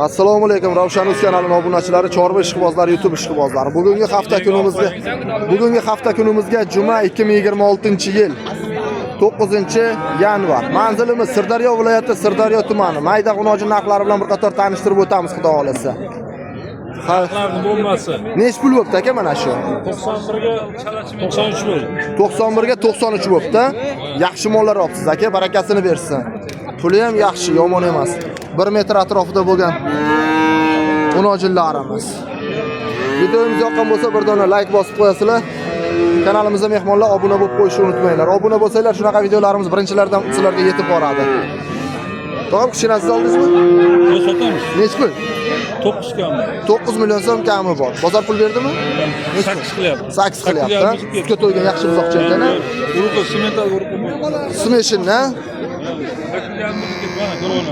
Assalomu alaykum Ravshan Uz kanalining obunachilari, chorva ishqibozlari, YouTube ishqibozlari. Bugungi hafta kunimizga juma, 2026-yil 9-yanvar. Manzilimiz Sirdaryo viloyati, Sirdaryo tumani. Mayda g'unojin narxlari bilan bir qator tanishtirib o'tamiz, xudo xolasa. Ha, Narxlarni bo'lmasi. Nechi pul bo'pti, aka, mana shu? 91 ga 93 bo'ldi. 91 ga 93 bo'pti. Yaxshi mollar olibsiz, aka, barakasini bersin. Puli ham yaxshi, yomon emas. 1 metr atrofida bo'lgan g'unojinlarimiz. Videomiz yoqqan bo'lsa, bir dona like bosib qo'yasizlar. Kanalimizda mehmonlar obuna bo'lib qo'yishni unutmanglar. Obuna bo'lsanglar, shunaqa videolarimiz birinchilardan sizlarga yetib boradi. Tog'am, kichkinasiz oldingizmi? Yo'q, sotamiz. Nechi pul? 9 kami. 9 million so'm kami bor. Bozor pul berdimi? Nechi pul? 8 qilyapti. 8 qilyapti. Sutga to'ygan yaxshi buzoqcha ekan, a? Urug'i semental urug'i. Смешанный, a? 8,5 mana ko'raman.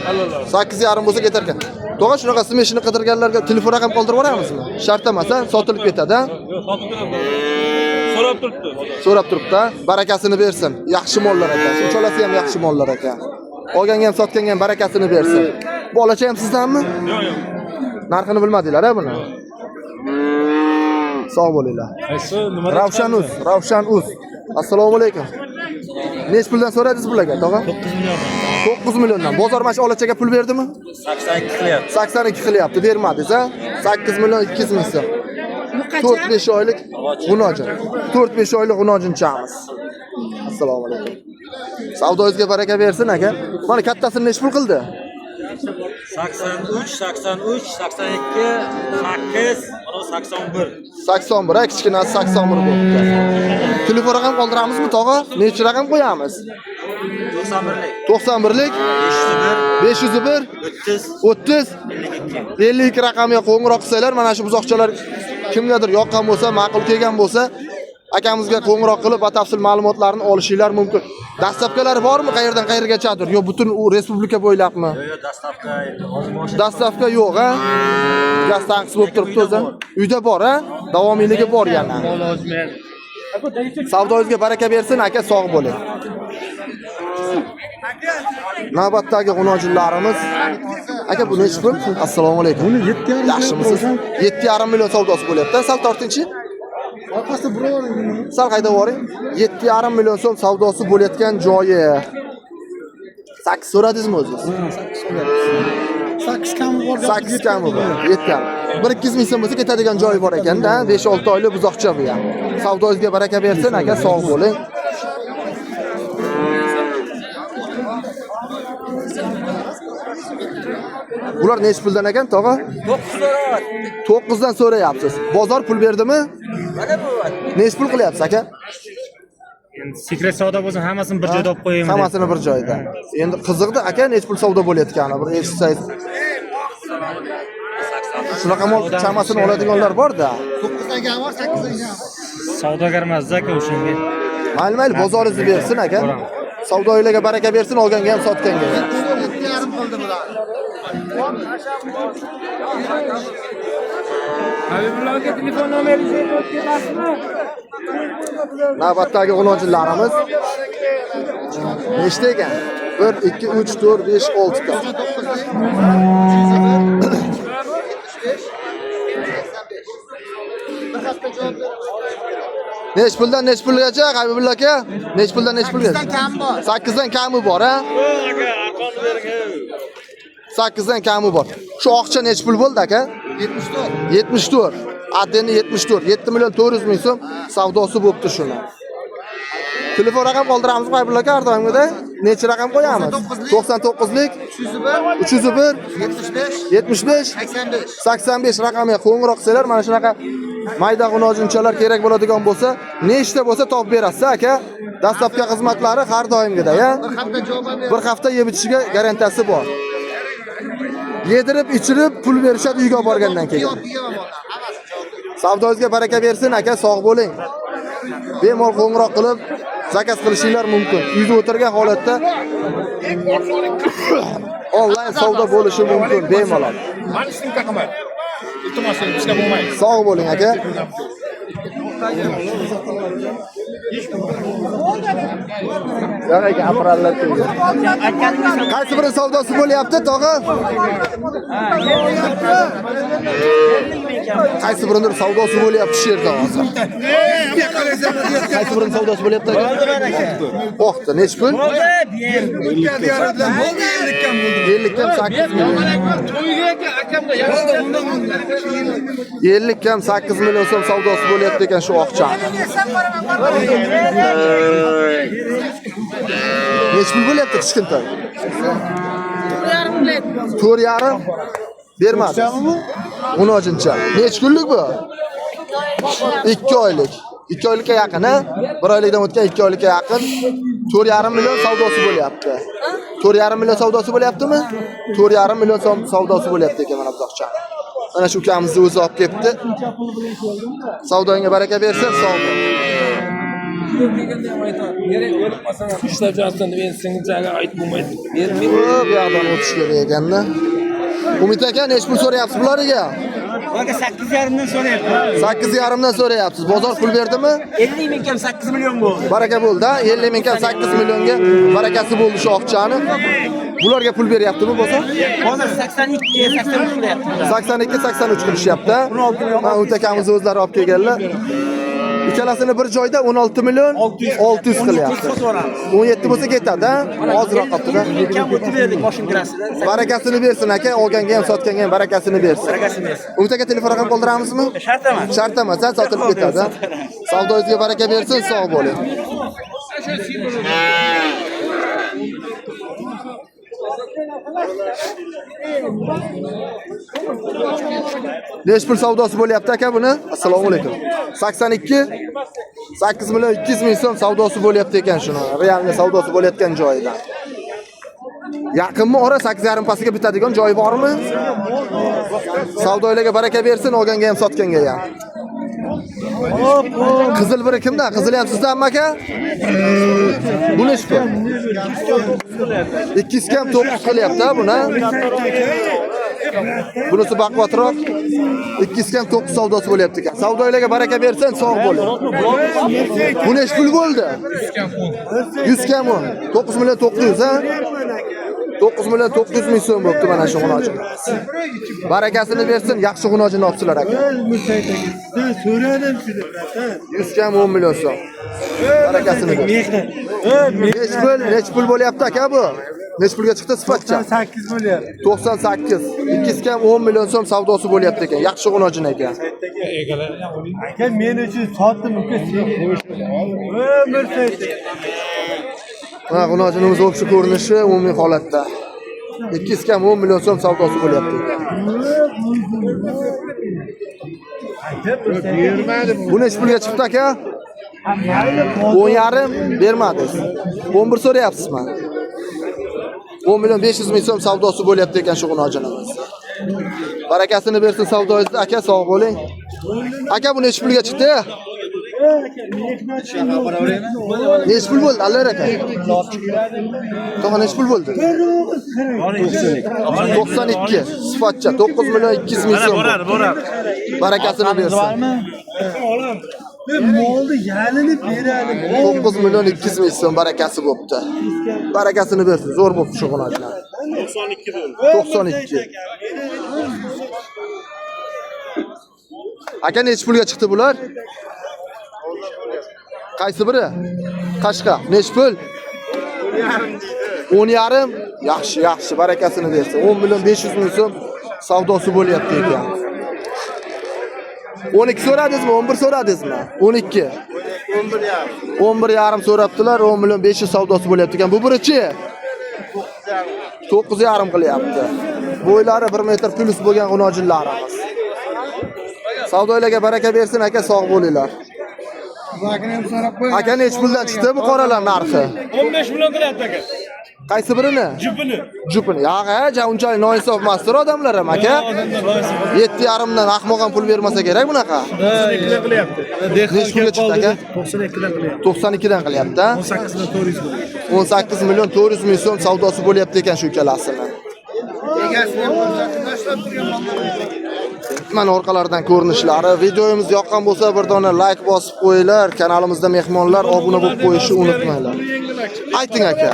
Alala. 8,5 bo'lsa ketar ekan. Tog'a, shunaqa смешанный qidirganlarga telefon raqam qoldirib yuboramizmi? Shart emas, a? Sotilib ketadi, a? Yo'q, sotib beradi. So'rab turibdi. So'rab turibdi, a? Barakasini bersin. Yaxshi mollar ekan. Uchalasi ham yaxshi mollar ekan. Olganga ham, sotganga ham barakasini bersin. Bu olacha ham sizdanmi? Yo'q, yo'q. Narxini bilmadinglar, a, buni? Sog' bo'linglar. Qaysi nima? Ravshan Uz, Ravshan Uz. Assalomu alaykum. Nechi puldan so'radingiz bularga, tog'a? 9 million. 9 milliondan. Bozor mana shu olachaga pul berdimi? 82 qilyapti. 82 qilyapti, bermadingiz, a? 8 million 200 ming so'm. 4-5 oylik g'unojin. 4-5 oylik g'unojinchamiz. Assalomu alaykum. Savdoyingizga baraka bersin, aka. Mana kattasini nechi pul qildi? 83, 83, 82, 8, mana 81. 81, a, kichkinasi 81 bo'libdi. Telefon raqam qoldiramizmi, tog'a? Nechi raqam qo'yamiz? 91lik. 91lik 501, 501 30, 30 52. 52 raqamiga qo'ng'iroq qilsanglar, mana shu buzoqchalar kimgadir yoqqan bo'lsa, ma'qul kelgan bo'lsa, akamizga qo'ng'iroq qilib, batafsil ma'lumotlarni olishinglar mumkin. Доставка lari bormi qayerdan qayergachadir? Yo butun u respublika bo'ylabmi? Yo'q, yo'q, доставка hozir mashina. Доставка yo'q, ha? Gaz tanqis bo'lib turibdi o'zi. Uyda bor, ha? Davomiyligi bor yana. Savdoyingizga baraka bersin, aka, sog' bo'ling. Navbatdagi g'unojinlarimiz. Aka, bu nechi pul? Assalomu alaykum. Buni 7,5. Yaxshimisiz? 7,5 million savdosi bo'lyapti. Sal tortingchi. Orqasida birov. Sal haydab yuboring. 7,5 million so'm savdosi bo'layotgan joyi. 8 so'radingizmi o'zingiz? 8 qilyapti. 8 kami bor. 8 kami bor. 7 yarim. 1-200 ming so'm bo'lsa ketadigan joyi bor ekanda, 5-6 oylik buzoqcha bu ham. Savdoyingizga baraka bersin, aka, sog' bo'ling. Bular nechi puldan ekan, tog'a? 9 so'rayapti. 9 dan so'rayapsiz. Bozor pul berdimi? Mana bu. Nechi pul qilyapsiz, aka? Endi секрет savdo bo'lsin, hammasini bir joyda olib qo'yaymi deb. Hammasini bir joyda. Endi qiziqda, aka, nechi pul savdo bo'layotgani bir eshitsangiz. Shunaqa mol chamasini oladiganlar bor-da. 9dan kami bor, 8dan kami. Savdogar emas aka o'shanga. Mayli, mayli, bozoringizni bersin, aka. Savdoylarga baraka bersin, olganga ham, sotganga ham. 7,5 qildi bular. Habibulla aka, telefon nomeringizni aytib ketasizmi? Navbatdagi g'unojinlarimiz nechta ekan? 1 2 3 4 5 6 ta. 99lik 301 75 85. Bir hafta javob beraman. Nech puldan nech pulgacha, Habibulla aka? Nech puldan nech pulgacha? 8dan kami bor. 8 dan kami bor, ha? Aka, arqonni bering. 8 dan kami bor. Shu oqcha nech pul bo'ldi, aka? 74. 74. Adeni 74. 7 million 400 ming so'm savdosi bo'libdi shuni. Telefon raqam qoldiramizmi, Habibulla aka, har doimgidek? Necha raqam qo'yamiz? 99lik 301 301 75 75 85. 85 raqamiga qo'ng'iroq qilsanglar, mana shunaqa mayda g'unojinchalar kerak bo'ladigan bo'lsa, nechta bo'lsa topib berasiz, aka. Доставка xizmatlari har doimgiday, a? Bir hafta javob beraman. Bir hafta yeb ichishiga garantiyasi bor. Yedirib, ichirib, pul berishadi uyga olib borgandan keyin. Yo'q, yeman mollar. Hammasi javob beradi. Savdoyingizga baraka bersin, aka, sog' bo'ling. Bemalol qo'ng'iroq qilib, заказ qilishinglar mumkin. Uyda o'tirgan holatda onlayn savdo bo'lishi mumkin bemalol. Mani ismim qilma. Iltimos, bizga bo'lmaydi. Sog' bo'ling, aka. Yo'q aka, apparatlar kelgan. Qaysi biri savdosi bo'lyapti, tog'a? Qaysi birining savdosi bo'lyapti shu yerda hozir? Qaysi birining savdosi bo'lyapti aka? Oqdi, nechi pul? 50 kam 8 million. 50 kam 8 million so'm savdosi bo'lyapti ekan shu oqchani. Nechi pul bo'lyapti kichkintoy? 4,5 bermadi. 10-chi. Nechi kunlik bu? 2 oylik. 2 oylikka yaqin, ha? 1 oylikdan o'tgan 2 oylikka yaqin. 4,5 million savdosi bo'lyapti. 4,5 million savdosi bo'lyaptimi? 4,5 million so'm savdosi bo'lyapti ekan mana bu oqchani. Mana shu ukamizni o'zi olib kelibdi. Savdoingga baraka bersin, sog' bo'l. Bu yoqdan o'tish kerak ekanda. Umid aka, nechi pul so'rayapsiz bularga? Aka 8,5 dan so'rayapti. 8,5 dan so'rayapsiz. Bozor pul berdimi? 50 ming kam 8 million bo'ldi. Baraka bo'ldi, ha? 50 ming kam 8 millionga barakasi bo'ldi shu oqchani. Bularga pul beryaptimi bozor? Hozir 82, 83 qilyapti. 82, 83 qilishyapti. Ha, Umid akamiz o'zlari olib kelganlar. Ikkalasini bir joyda 16 million 600 qilyapti. 17 bo'lsa ketadi, ha? Ozroq qolibdi-da. Kam o'tib berdik moshin kirasidan. Barakasini bersin aka, olganga ham sotganga ham barakasini bersin. Barakasini bersin. Umid aka telefon raqam qoldiramizmi? Shart emas. Shart emas, ha, sotilib ketadi. ha? Savdoyingizga baraka bersin, sog' bo'ling. Nechi pul savdosi bo'lyapti aka buni? Assalomu alaykum. 82 8 million 200 ming so'm savdosi bo'lyapti ekan shuni. Realni savdosi bo'layotgan joyidan. Yaqinmi ora 8,5 pastiga bitadigan joyi bormi? Savdoylarga baraka bersin, olganga ham sotganga ham. Qizil biri kimdan? Qizili ham sizdanmi aka? Bu nechi pul? 200 kam 9 qilyapti ha buni. Bunisi baquvvatroq. 200 kam 9 savdosi bo'lyapti ekan. Savdoylarga baraka bersin, sog' bo'ling. Bu nechi pul bo'ldi? 100 kam 10. 9 million 900 ha? 9 million 900 ming so'm bo'pti mana shu g'unojin. Barakasini bersin, yaxshi g'unojini olibsizlar aka. So'radim sizni, bratan. 100 kam 10 million so'm. Barakasini bersin. Nechi pul? Nechi pul bo'lyapti aka bu? Nechi pulga chiqdi sifatcha? 8 bo'lyapti. 98. 200 kam 10 million so'm savdosi bo'lyapti ekan. Yaxshi g'unojin ekan. Aka men uchun sotdim uka sen. Ömür sayt. Ha, g'unojinimiz o'pshi ko'rinishi umumiy holatda. 200 kam 10 million so'm savdosi bo'lyapti ekan. Bu nechi pulga chiqdi aka? 10,5 bermadingiz. 11 so'rayapsizmi? 10 million 500 ming so'm savdosi bo'lyapti ekan shu g'unojinimiz. Barakasini bersin savdoyingizni aka, sog' bo'ling. Aka, bu nechi pulga chiqdi? Nechi pul bo'ldi, Alloh aka? Tog'a nechi pul bo'ldi? 92 sifatcha 9 million 200 ming so'm. Boradi, boradi. Barakasini bersin. Molni yalinib beradi. 9 million 200 ming so'm barakasi bo'pti. Barakasini bersin, zo'r bo'pti shu g'unojlar. 92 bo'ldi. 92. Aka nechi pulga chiqdi bular? Qaysi biri? Qashqa. Nechi pul? 10,5. Yaxshi, yaxshi, barakasini bersin. 10 million 500 ming so'm savdosi bo'lyapti ekan. 12 so'radingizmi? 11 so'radingizmi? 12. 11,5 so'rabdilar. 10 million 500 savdosi bo'lyapti ekan. Bu birichi? 9,5 qilyapti. Bo'ylari 1 metr plus bo'lgan g'unojinlarimiz. Savdoylarga baraka bersin aka, sog' bo'linglar. Aka nechi puldan chiqdi bu qoralar narxi? 15 million qilyapti aka. Qaysi birini? Jupini. Jupini. Yo'q, ha, unchalik noinsof emasdir odamlar ham aka. 7,5 dan ahmoq ham pul bermasa kerak bunaqa. 92 qilyapti. Nechi pulga chiqdi aka? 92 dan qilyapti. 92 dan qilyapti, ha? 18 million 400 ming. 18 million 400 ming so'm savdosi bo'lyapti ekan shu ikkalasini. Mana orqalaridan ko'rinishlari. Videomiz yoqqan bo'lsa bir dona like bosib qo'yinglar. Kanalimizda mehmonlar obuna bo'lib qo'yishni unutmanglar. Ayting aka.